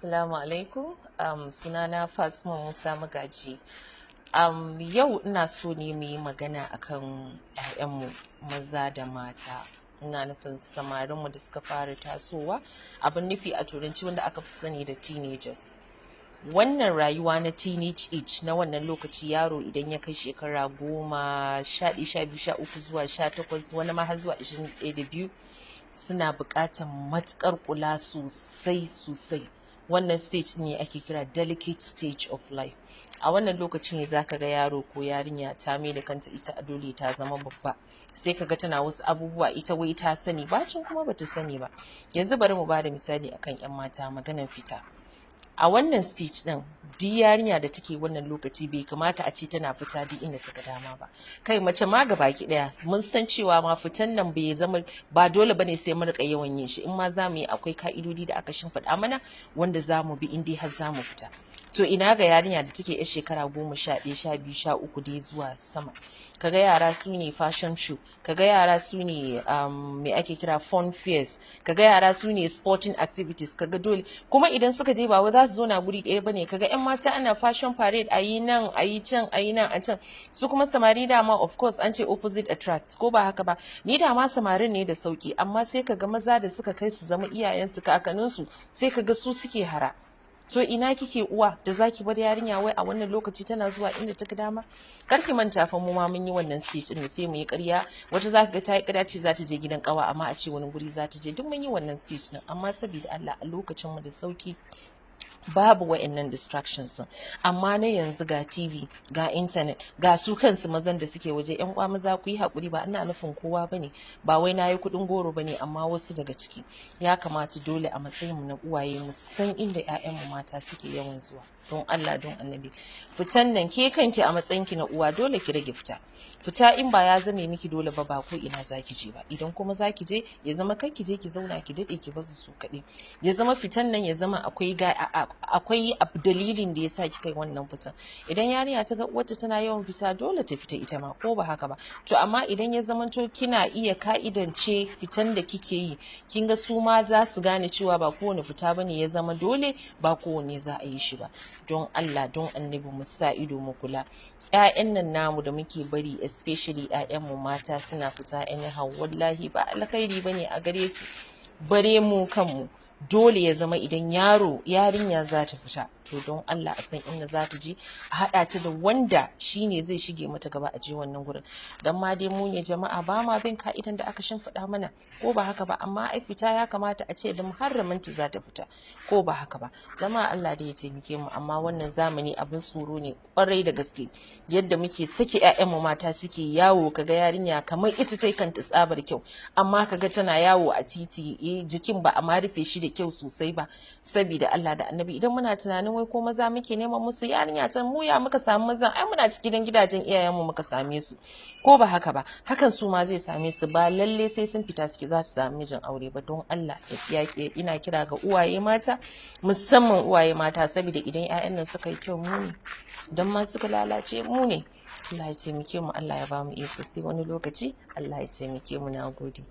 Assalamu alaikum. Sunana Fatima Musa Magaji. Yau ina so ne mu yi magana akan 'ya'yanmu maza da mata. Ina nufin samarinmu da suka fara tasowa, abin nufi a turanci wanda aka fi sani da teenagers. Wannan rayuwa na teenage age na wannan lokaci, yaro idan ya kai shekara 10, 11, 12, 13 zuwa 18, wani ma har zuwa 21 da 2, suna buƙatar matuƙar kula sosai sosai. Wannan stage ne ake kira delicate stage of life. A wannan lokacin ne zaka ga yaro ko yarinya ta mai da kanta ita a dole ta zama babba, sai kaga tana wasu abubuwa ita wai ta sani, bacin kuma bata sani ba. Yanzu bari mu bada misali akan yan mata, maganan fita. A wannan stage din, duk yarinya da take wannan lokaci bai kamata a ce tana fita duk inda ta ga dama ba. Kai, mace ma baki daya, mun san cewa ma fitan nan bai zama ba dole bane sai mu rika yawan yin shi. In ma za mu yi, akwai ka'idodi da aka shimfiɗa mana wanda za mu bi in dai har za mu fita. To ina ga yarinya da take yar shekara 11, 12, 13 dai zuwa sama? Kaga yara su ne fashion show, kaga yara su ne me ake kira fun fairs, kaga yara su ne sporting activities. Kaga dole kuma idan suka je, ba wai za su zo na guri ɗaya bane. Kaga yan mata ana fashion parade, a yi nan, a yi can, a yi nan, a can. Su kuma samari dama, of course, an ce opposite attracts, ko ba haka ba? Ni dama samarin ne da sauki, amma sai kaga maza da suka kai su zama iyayensu, kakanninsu, sai kaga su suke hara. To ina kike uwa da zaki bar yarinya wai a wannan lokaci tana zuwa inda ta ga dama? Kar ki manta fa, mu ma mun yi wannan stage din. Sai mu yi ƙarya, wata zaka ga ta yi ƙarya ce za ta je gidan ƙawa, amma a ce wani guri za ta je. Duk mun yi wannan stage din. Amma saboda Allah, a lokacin mu da sauki, babu wa'annan distractions din. Amma na yanzu ga TV, ga internet, ga su kansu mazan da suke waje. Yan uwa maza, ku yi hakuri, ba ina nufin kowa bane, ba wai nayi kudin goro bane, amma wasu daga ciki. Ya kamata dole a matsayin mu na uwaye mu san inda ƴaƴan mu mata suke yawan zuwa. Don Allah, don Annabi, fitan nan, ke kanki a matsayin ki na uwa dole ki rage fita. Fita in ba ya zame miki dole ba, ba ko ina zaki je ba. Idan kuma zaki je, ya zama kai ki je ki zauna ki dade, ki basu su kaɗai. Ya zama fitan nan ya zama akwai dalilin da yasa kika yi wannan fitan. Idan yarinya ta ga uwarta tana yawan fita, dole ta fita ita ma, ko ba haka ba? To amma idan ya zamanto kina iya ka'idance fitan da kike yi, kin ga su ma za su gane cewa ba kowane fita bane ya zama dole, ba kowane za a yi shi ba. Don Allah, don Annabi, mu sa ido, mu kula. Ƴaƴan nan namu da muke bari, especially ƴaƴan mu mata, suna fita anyhow, wallahi ba alkhairi bane a gare su, bare mu kanmu. Dole ya zama idan yaro, yarinya za ta fita, to don Allah a san inda za ta je, a haɗa ta da wanda shine zai shige mata gaba a je wannan gurin. Dan ma dai mu ne jama'a ba ma bin ka'idan da aka shimfiɗa mana, ko ba haka ba? Amma ai fita ya kamata a ce da muharraminta za ta fita, ko ba haka ba? Jama'a, Allah da ya taimake mu. Amma wannan zamani abin tsoro ne kwarai da gaske, yadda muke sake ƴaƴanmu mata suke yawo. Kaga yarinya kamar ita tai kanta tsabar kyau, amma kaga tana yawo a titi, jikin ba a ma rufe shi da kyau sosai ba. Saboda Allah da Annabi, idan muna tunanin wai ko maza muke neman musu, yarinya ta mu ya muka samu mazan? Ai muna cikin gidajen iyayenmu muka same su, ko ba haka ba? Hakan su ma zai same su, ba lalle sai sun fita suke za su sami mijin aure ba. Don Allah, ya ina kira ga uwaye mata, musamman uwaye mata, saboda idan 'ya'yan nan suka yi kyau mu ne, idan ma suka lalace mu ne. Allah ya taimake mu, Allah ya ba mu iko. Sai wani lokaci, Allah ya taimake mu. Na gode.